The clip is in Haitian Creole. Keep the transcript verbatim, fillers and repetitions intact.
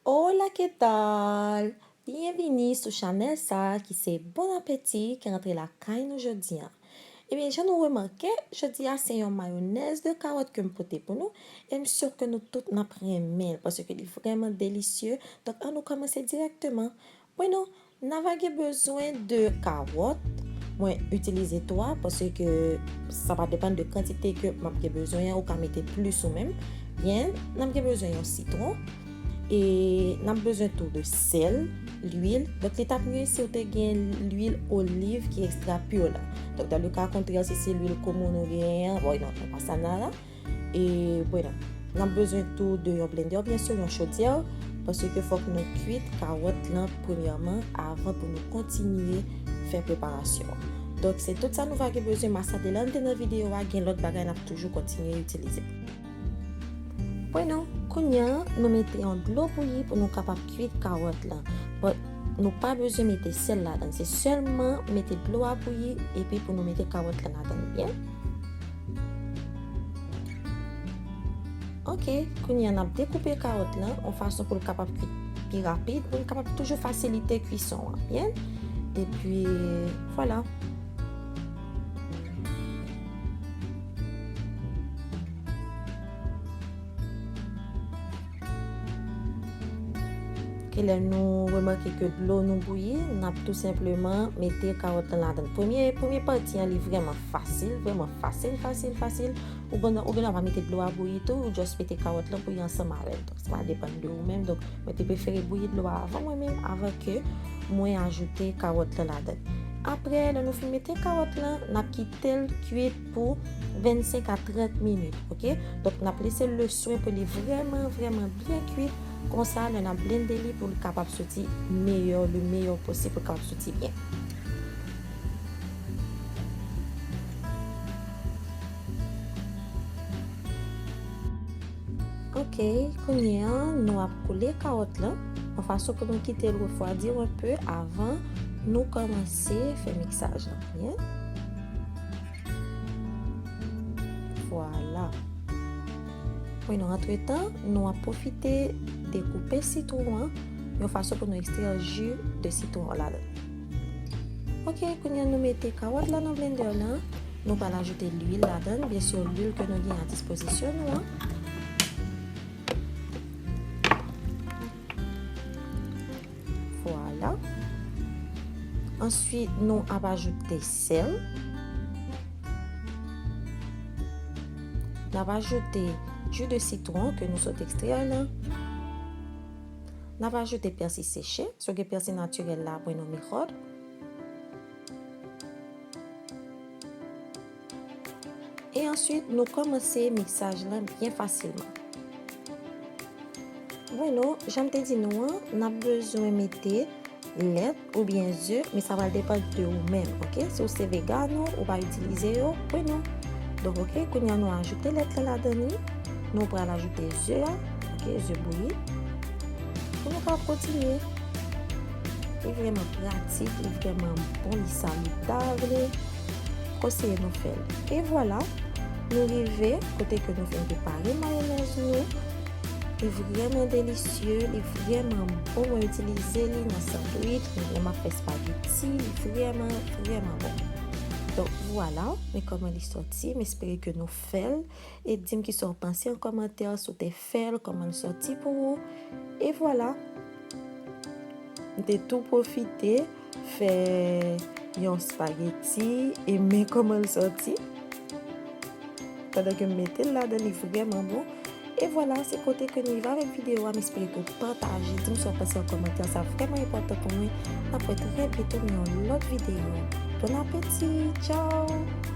Hola, ¿qué tal? Byenvini sou chanèl sa a ki se Bon Apeti ki rantre lakay nou jodi a. Ebyen, jan nou remake, jodi a se yon mayonèz de kawòt ke m pote pou nou, e m si ke nou tout n ap renmen l, paske li vrèman delisye. Donk, ann nou kòmanse dirèkteman. Bueno, n a va gen bezwen de kawòt. Mwen itilize twa, paske sa va depann de kantite ke m ap gen bezwen an, ou ka mete plis ou menm. Byen, n ap gen bezwen yon sitwon. E n ap bezwen tou de sèl, lwil. Donk, li t ap mye si w te gen lwil oliv ki ekstra pur la. Donk, dans le cas contraire, si se lwil komo nou genyen an, bon, non, nou pa sa nan la. E, bueno, n ap bezwen tou de yon blender, byen si yon chodyè, paske fòk nou kwit kawòt lan premyèman avan pou nou kontinye fè preparasyon an. Donk, se tout sa nou va gen bezwen. Mas sa te la n te nan videyo a, gen lòt bagay n ap toujou kontinye itilize. Bueno, kounye a, nou mete yon dlo bouyi pou nou kapab kwit kawòt lan. But, nou pa bezwen mete sèl ladan. Se sèlman mete dlo a bouyi epi pou nou mete kawòt lan ladan, byen. Ok, kounye a n ap dekoupe kawòt lan yon fason pou l kapab kwit pi rapid, pou l kapab toujou fasilite kwison an, byen. Epi, vwala. Ke lè nou remake ke dlo nou bouyi, n ap tou senpleman mete kawòt lan ladan. Premye, premye pati an, li vrèman fasil, vrèman fasil, fasil, fasil. Ou gen, ou gen dwa pa mete dlo a bouyi tou, ou just mete kawòt lan bouyi ansanm avè l. Donk, sa va depann de ou menm. Donk, mwen te prefere bouyi dlo a avan mwen menm, avan ke mwen ajoute kawòt lan ladan. Apre, lè nou fin mete kawòt lan, n ap kite l kwit pou vennsenk a trant minit, ok? Donk, n ap lese l le swen pou li vrèman, vrèman byen kwit. Konsa, lè n ap blende li pou l kapab soti meyè, le meyè posib, pou l kapab soti byen. Ok, kounye a, nou ap koule kawòt lan, yon fason pou nou kite l refwadi yon pe avan nou kòmanse fè miksaj lan. Byen. Vwala. Wi, nou, antretan, nou ap pwofite dekoupe sitwon an, yon fason pou nou ekstrè ji de sitwon an ladan. Ok, kounye a nou mete kawòt la nan blender lan. Nou pral ajoute lwil ladan, byen si lwil ke nou gen a dispozisyon nou an. Vwala. Answit, nou ap ajoute sèl. N ap ajoute ji de sitwon ke nou sot ekstrè lan. N ap ajoute pèsi seche, si w gen pèsi natirèl la, bueno mejor. E answit, nou kòmanse miksaj lan byen fasilman. Bueno, jan m te di nou an, n ap bezwen mete lèt oubyen ze, men sa pral depann de ou menm, ok? Si w se vegano, ou pa itilize yo, bueno. Donk, ok, kounye a nou ajoute lèt la ladan li. Nou pral ajoute ze a, ok, ze bouyi. Pou nou ka kontinye. Li vrèman pratik, li vrèman bon, li salidab, li konseye nou fè l. E vwala, nou rive kote ke nou fin prepare mayonèz nou. Li vrèman delisye, li vrèman bon. Mwen itilize li nan sandwich, mwen menm ap fè spaghetti, li vrèman, vrèman bon. Donk, vwala, men kòman li sòti, m espere ke nou fè l. E di m kisa w panse an kòmantè, si w te fè l, kòman l sòti pou ou. E vwala, m te tou pwofite fè yon spaghetti e men kòman l sòti. Pandan ke m mete l ladan, li vrèman bon. E vwala, se kote ke nou rive avèk videyo a. M espere ke w pataje. Di m sa w panse an kòmantè. Sa vrèman enpòtan pou mwen. N ap wè trè byento nan yon lòt videyo. Bon apeti! Tchao!